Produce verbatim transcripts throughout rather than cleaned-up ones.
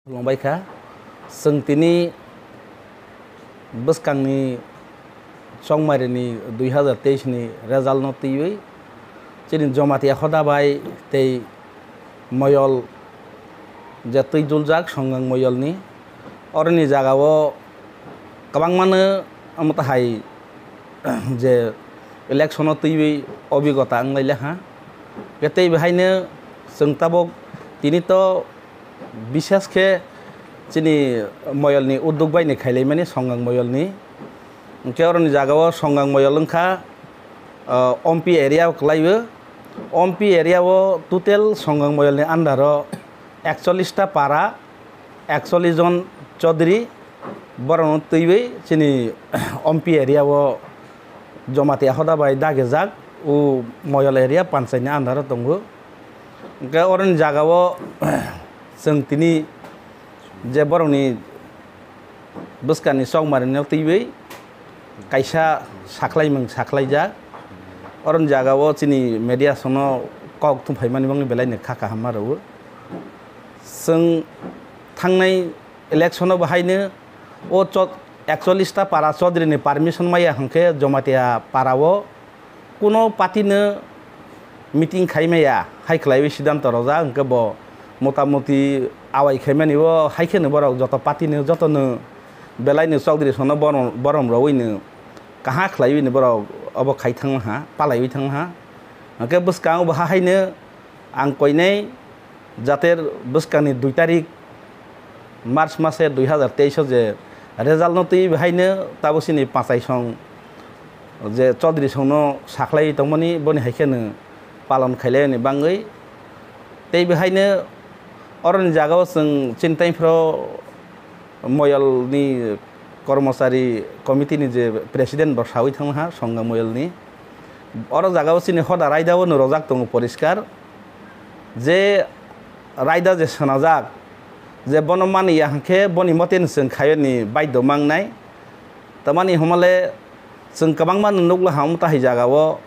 Khulumbai kha. Chwng tini bwskangni chongmarini dui hazar teis ni result no twiwi chini Jamatia hoda bai tei moyol je twi juljak Songang moyolni, oroni jagao kwbangmano omo tahai je election o twiwi obigota wnglailakha. Tei behaino chwng tabuk tini to bishes khe chini moyolni udduk bai ni khailaimani Songang moyolni. Hwnkhe oroni jagao Songang moyol wngkha, ah, Ompi area o kwlaio. Ompi area o total Songang moyolni under o ekchollish ta para, ekchollish jon chodri borokno twiwi chini Ompi area o Jamatia hoda bai dagijak o moyol area panchayat ni under o tongo. Hwnkhe oroni jagao chwng tini je borokni bwskangni chongmarini twiwi kaisa sakhlaimung sakhlaijak. Oroni jagao chini media sono kok thumphai mani bagwi belai no kha kaham ma rwo. Chwng thangnai election o bahaino o cho-, ekchollish ta para chodrini permission maya hwnkhe Jamatia para o kuno party no meeting khai maya hai khlaiwi siddhanto rwjak, hwnkhe bo motamuti awai khaimani o hai kheno borok joto party no joto no belai no chokdri sono borom, borom rwui no kaha khlaiwi no borok obo khai thangma ha, palaiwi thangma ha. Hwnkhe bwskango bo ha haino ang koinai Jater bwskangni dui tarik March mase dui hazar teis o je result no twi bahaino tabuk chini pachai song je Chaudhary song no sakhlai tongmani boni hai kheno palon khailai ni bangwi. Tei bahaino oroni jagao chwng chini tei phro moyol ni kormochari committee ni je president bo sawi thangma ha Songang moyol ni. Oro jagao chini hoda raida o no rojak tongo poriskar. Je raida je swnajak, je bono mani ya hwnkhe boni mote no chwng khaiyoni baidho mangnai. Tamani hwnmale chwng kwbangma no nukla ha omo tahai jagao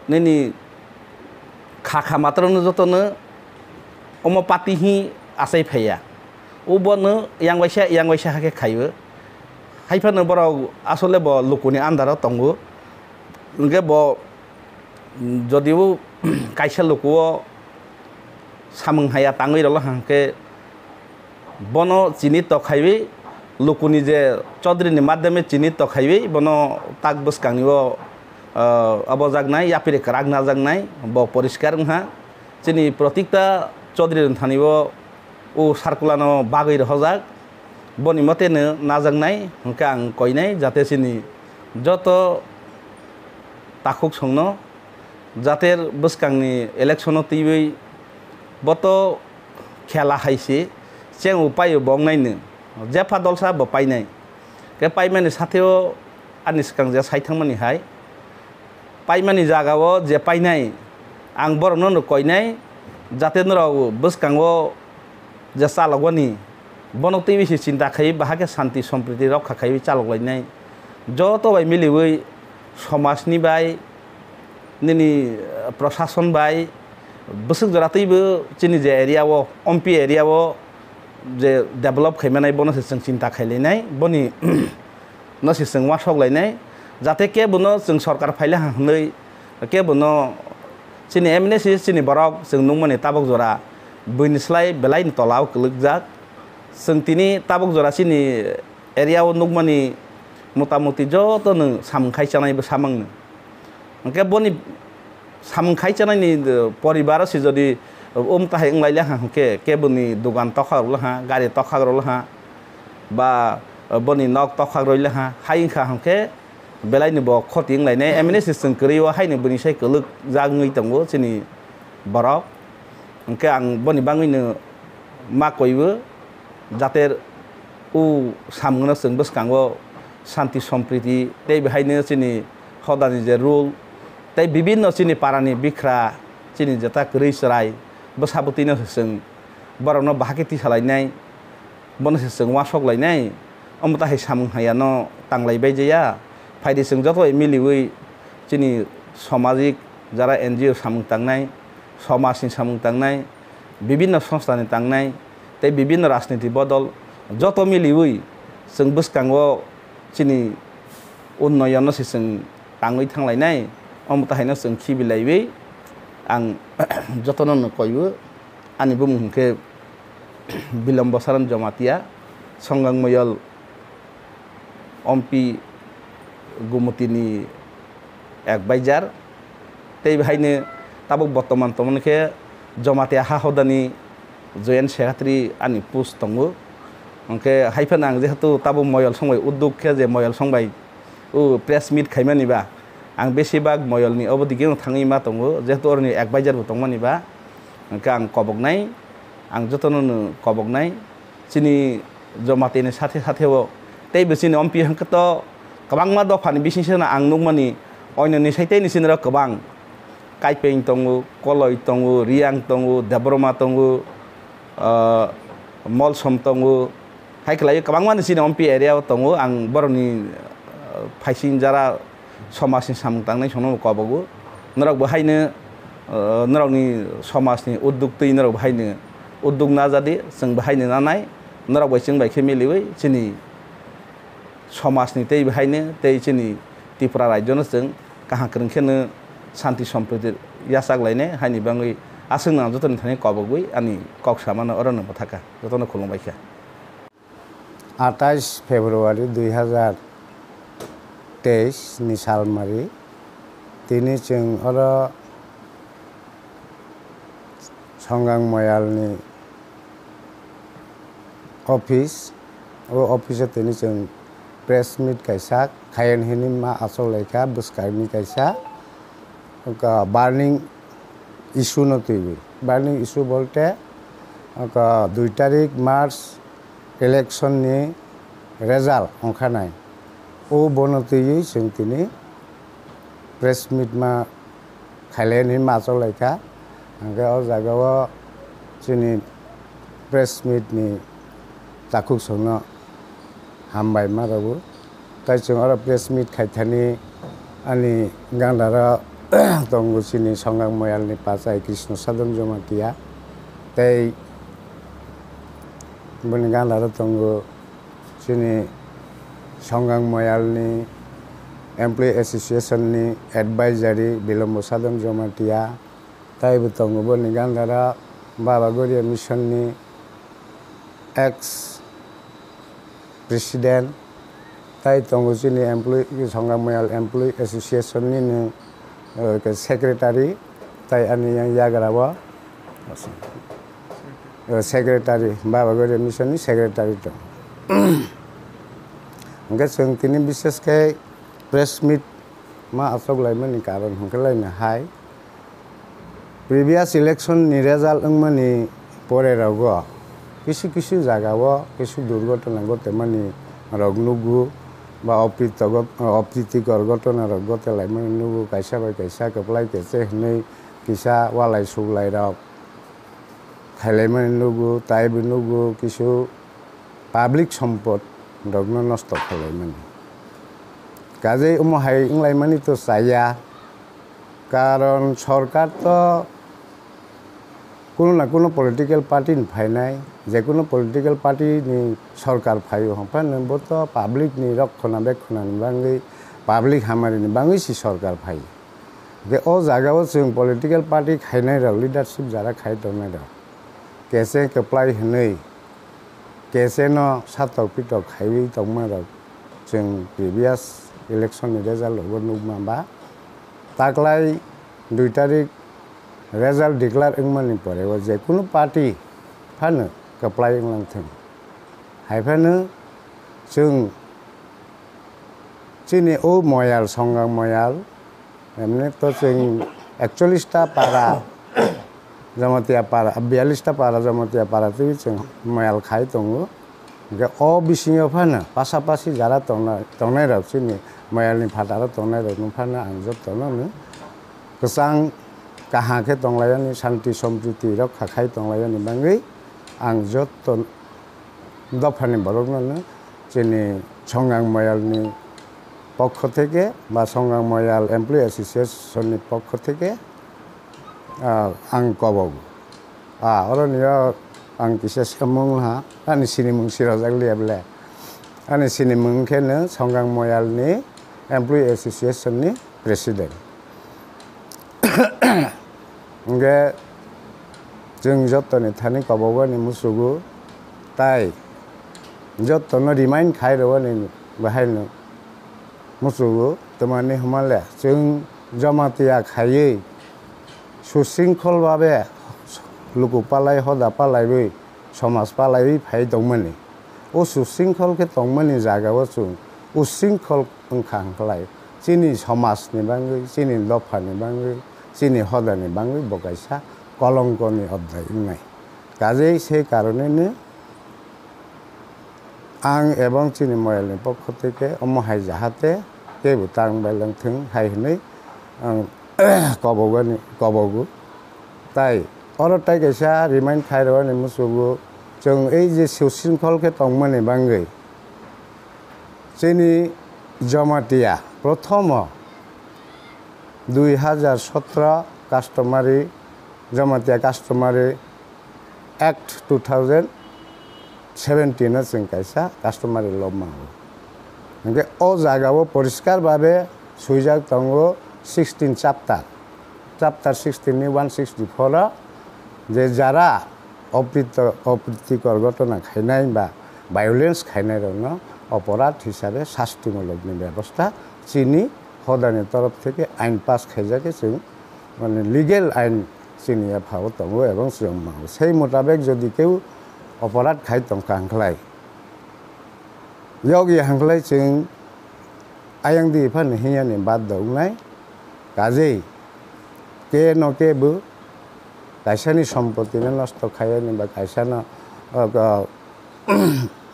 nini kha kha matrokno jotono omo party hi achai phaiya. O bono yang waisa, yang waisa hakhe khaio. Haiphano borok asole bo lukuni under o tongo. Hwnkhe bo Jodi o kaisa luku o samung haya tangwi rwla hwnkhe bono chini tokhaiwi lukuni je Chaudhary ni madhyame chini tokhaiwi bono tak bwskangni o, ah, obo jaknai yapri kwrak najaknai bo poriskar wngha. Chini protikta Chaudhary rwngthani o o circular no bagwi rohorjak. Boni mote no najaknai hwnkhe ang koinai jate chini joto takhuk songno jate bwskangni election o twiwi boto khela hai se cheng o paio bo wngnai no jepha dolsa bo painai. Khe paimani satheo ani swkang je sai thangmani hai paimani jagao je painai, ang borokno no koinai, jate norok bwskango je chalokmani, bono twiwi se chinta khai, bahai khe shanti sompriti rokha khaiwi chaloklainai. Joto bai miliwi somajni bai, nini, eh, prosason bai, bwswk jora twibo chini je area o, Ompi area o je develop khaimanai, bono se chwng chinta khailainai, boni no se chwng uansuk lainai, jate kebo no chwng sorkar phaila ha hwnwi kebo no chini M N A si chini borok chwng nukmani tabuk jora buini slai belai ni tola o kwlwkjak. Chwng tini tabuk jora chini area o nukmani motamuti joto no samung khai chanai bwsa mangno. Hwnkhe boni samung khai chanai ni, eh, poribar o se jodi, eh, um tahai wng lai le ha hwnkhe kebo ni dogan tokhak rw le ha, gari tokhak rw le ha, ba, eh, boni nok tokhak rw le ha, hai wngkha hwnkhe belai ni bo khoti wng lai nai. M N A se chwng kwrwi o hai ni bini sai kwlwk jak wngwi tongo chini borok. Hwnkhe ang boni bangwi no ma koi o. Jate o samungno chwng bwskango shanti sompriti tei behaino chini hodani je rule tei bibinno chini parani bikhra chini jeta kwrwi chwrai bwsa bwtwino se chwng borokno bahai khe tisalainai, bono se chwng uansuk lainai, omo tahai samung haiya no tanglai bai jaya. Phaidi chwng joto bai miliwi chini samajik jara N G O samung tangnai, somajni samung tangnai, bibinno songstha ni tangnai, tei bibinno rajniti bodol joto miliwi chwng bwskango chini unnoyonno se chwng tangwi thanglainai, omo tahaino chwng khibilaiwi ang jotono no koiwi ani bumung hwnkhe Bilombo Saran Jomatia, Songang Moyol Ompi Gumutini advisor, tei haino tabuk bortoman tongmani khe Jomatia ha hodani joint secretary ani post tongo. Hwnkhe hai phano ang jehetu tabuk Moyol songbai udduk khe je Moyol songbai o press meet khaimani ba, ang besibak Moyolni obo digeno thangwi ma tongo, jehetu oroni advisor bo tongmani ba, hwnkhe ang koboknai, ang jotono no koboknai. Chini Jomatini sathe sathe o tei bo chini Ompi hwnkhe to kwbangma dophani bising seno ang nukmani, oinoni sai tei ni chini rok kwbang Kaipeng tongo, Koloi tongo, Riang tongo, Debbarma tongo, ah, Molsom tongo, hai kwlaiwi kwbangma ni chini Ompi area o tongo. Ang borokni, ah, phaising jara somajni samung tangnai songno kobogo. Norok bo haino, ah, norokni somajni udduk twi norok bo haino udduk najadi, chwng bo haino nanai. Norok bai chwng bai khe miliwi chini somajni tei bo haino tei chini Tripura rajyono chwng kaham kwrwng kheno shanti sompriti yachak lainai haini bagwi aswk nang jotoni thani kobogwi ani kok samano orono bwthakha, jotono khulumbai kha. Atais February dui hazar teis ni salmari tini chwng oro Songang Moyalni office, o office o tini chwng press meet kaisa khayan hinwi ma achuk laikha bwskango kaisa, wngkha burning issue no twiwi. Burning issue bolte, wngkha dui tarik March election ni result ongkha nai. O bono twiwi chwng tini press meet ma khailai hinwi ma achuk laikha. Hwnkhe o jaga o chini press meet ni takhuk songno hambai ma rwgo. Tai chwng oro press meet khaithani ani gandaro tongo chini Songang Moyalni Pachai Krishna Sadhan Jamatia. Tei boni gandaro tongo chini Songang Moyalni Employee Association ni advisory Bilombo Sadhan Jamatia. Tai bo tongo boni gandaro Baba Goria Mission ni ex president, tai tongo chini employee, Songang Moyal Employee Association nini, eh, ke secretary, tai ani yang yagra o, eh, secretary, Baba Goria Mission ni secretary tongo. Hwnkhe chwng tini bishesh khe press meet ma achuk laimani karon hwnkhe laina hai. Previous election ni result wngmani pore rogo kisu kisu jaga o kisu durgotona gotemani rok nugo, ba oprito got-, opritikor gotona rok gotelaimani nugo, kaisa bai kaisa kwplai kese hinwi kisa walai suglai rok khailaimani nugo, taibo nugo kisu public sompot rokno nosto khailaimani. Kajei omo hai wnglaimani to chaya. Karon sorkar to kuno na kuno political party ni phainai, je kuno political party ni sorkar phaio, hwnphano bo to public ni rokhona bekhona ni bangwi, public hamari ni bangwi si sorkar phai. Je o jaga o chwng political party khainai rok, leadership jara khai tongnai rok, kese kwplai hwnwi, kese no satok pitok khaiwi tongma rok chwng previous election ni result rogo nukma ba. Taklai dui tarik result declare wngmani pore o je kunu party phano kwplai wnglang thung. Hai phano chwng chini o Moyal, Songang Moyal, emni to chwng ekchollish ta para Jamatia para, biyallish ta para Jamatia para twi chwng Moyal khai tongo. Hwnkhe o bisingo phano pasapasi jara tongna-, tongnai rok chini Moyalni phataro tongnai rokno phano ang jotono no kwchang kaham khe tonglaiyani, shanti sompriti rokha khai tonglaiyani bagwi ang joto dophani borokno no chini Songang Moyalni pokho theke ba Songang Moyal Employee Association ni pokho theke, ah, ang kobogo. Ah, oroni o Ang kisa samung ha, ani sinimung sirojak liya ble. Ani sinimung khe no Songang Moyal ni Employee Association ni President. Hingke chwng joto ni thani kobogo ni musugo tai joto no remind khai rw ni bahai no musugo, twmani hwnba le chwng Jamatia khaiwi susringkhol babe luku palai hoda palaiwi somaj palaiwi phai tongmani. O susringkhol khe tongmani jagao chwng usringkhol wngkha hwnkhlai chini somajni bagwi, chini dophani bagwi, chini hodani bagwi bo kaisa kolongkoni odhyay wngnai. Kajei sei karoneno ang ebong chini moyalni pokho theke omo hai jahate kebo tang bai langthwng hai hwnwi ang kobogani, kobogo. Tai oro tai kaisa remind khai rwani musugo, chwng ei je susringkhol khe tongmani bagwi chini Jamatia prothomo dui hazar sotro customary, Jamatia Customary Act two thousand seventeen o chwng kaisa customary law mango. Hingke o jagao poriskar babe swijak tongo sixteen chapter. Chapter sixteen ni one sixty-four o je jara oprito-, opritikor gotona khainai ba violence khainai rokno oporad hisabe sastimulokni bebosta chini hodani torof theke ain pass khaijak khe chwng mane legal ain chini yapha o tongo ebong chwng mango. Sei mutabek jodi keu oporad khai tongkha hwnkhlai, yogya hwnkhlai chwng ayang di phano hinyani baddo wngnai. Kajei keno kebo kaisani sompotino nosto khaiyani ba kaisano, o, o,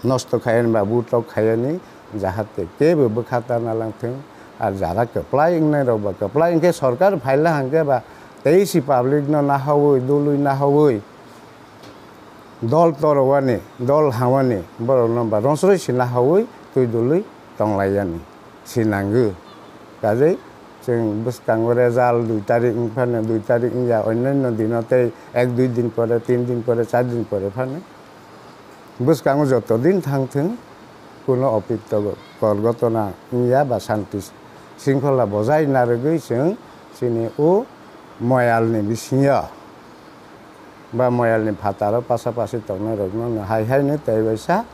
nosto khaiyani ba butok khaiyani, jahate kebo bwkha tana langthwng. Ar jara kwplai wngnai rok ba kwplai wngkhe sorkar phaila hangkhe ba tei si public no nahaui dului nahaui dol torowani, dol hawani borokno ba ronsroi si nahaui twi dului tonglaiyani si nango. Kajei chwng bwskango result dui tarik wngphano, dui tarik wngya, onyanno dino tei ek dui din pore, tin din pore, char din pore phano bwskango joto din thangthwng, kuno oprito kor gotona wngya ba shanti shringkhola bojai narwgwi chwng chini o moyalni bisingo ba moyalni phataro pasapasi tongnai rokno no hai hai no tei waisa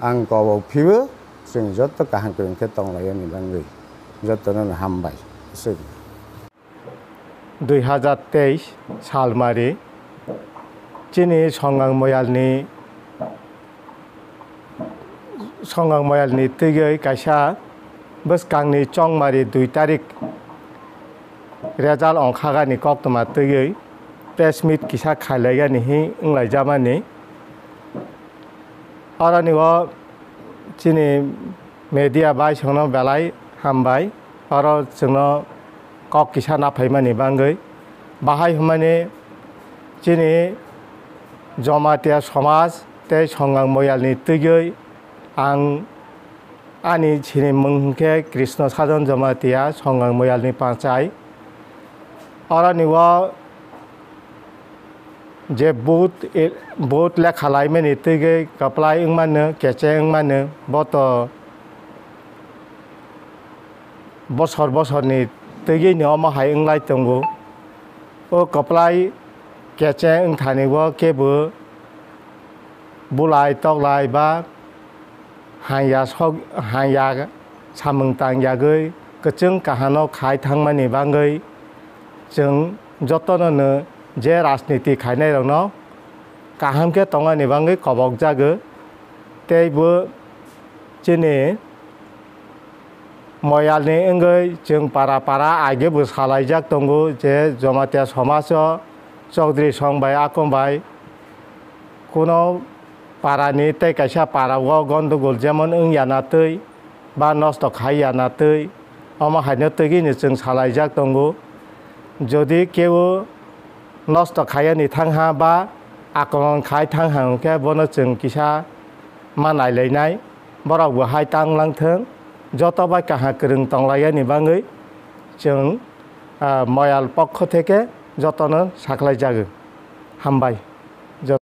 ang kobok phibo chwng joto kaham kwrwng khe tonglaiyani bagwi jotono no hambai. Aswk. Dui hazar teis salmari chini Songang Moyalni, Songang Moyalni twigwi kaisa bwskangni chongmari dui tarik result ongkhagani koktwma twiwi press meet kisa khailaigani hi wnglaijamani. Oroni o chini media bai chwngno belai hambai, oro chwngno kok kisa naphaimani bagwi. Bahai hwnmani chini Jamatia somaj tei Songang Moyalni twigwi ang ani sinimung hwnkhe Krishna Sajan Jamatia, Songang Moyalni panchai. Oroni o je vote, e, vote lekha laimani twigwi kwplai wngmano, kecheng wngmano, bo to bosor bosorni twigwino omo hai wnglai tongo. O kwplai kecheng wngthani o kebo bulai toklai ba hanya sok, hanya samung tangyagwi kwchwng kahano khai thangmani bagwi chwng jotono no je rajniti khainairokno kaham khe tongmani bagwi kobokjago. Tei bo chini Moyalni wngwi chwng para para aigebo salaijak tongo je Jamatia somaj o Chaudhary song bai akung bai kuno parani tei kaisa para o gondogol jemon wngya na twi ba nosto khaiya na twi, omo haino twigwino chwng salaijak tongo. Jodi kebo nosto khaiyani thangha ba akromon khai thangha hwnkhe bono chwng kisa ma nailainai, borok bo hai tang langthwng, joto bai kaham kwrwng tonglaiyani bagwi chwng, ah, Moyal pokho theke jotono sakhlaijago. Hambai.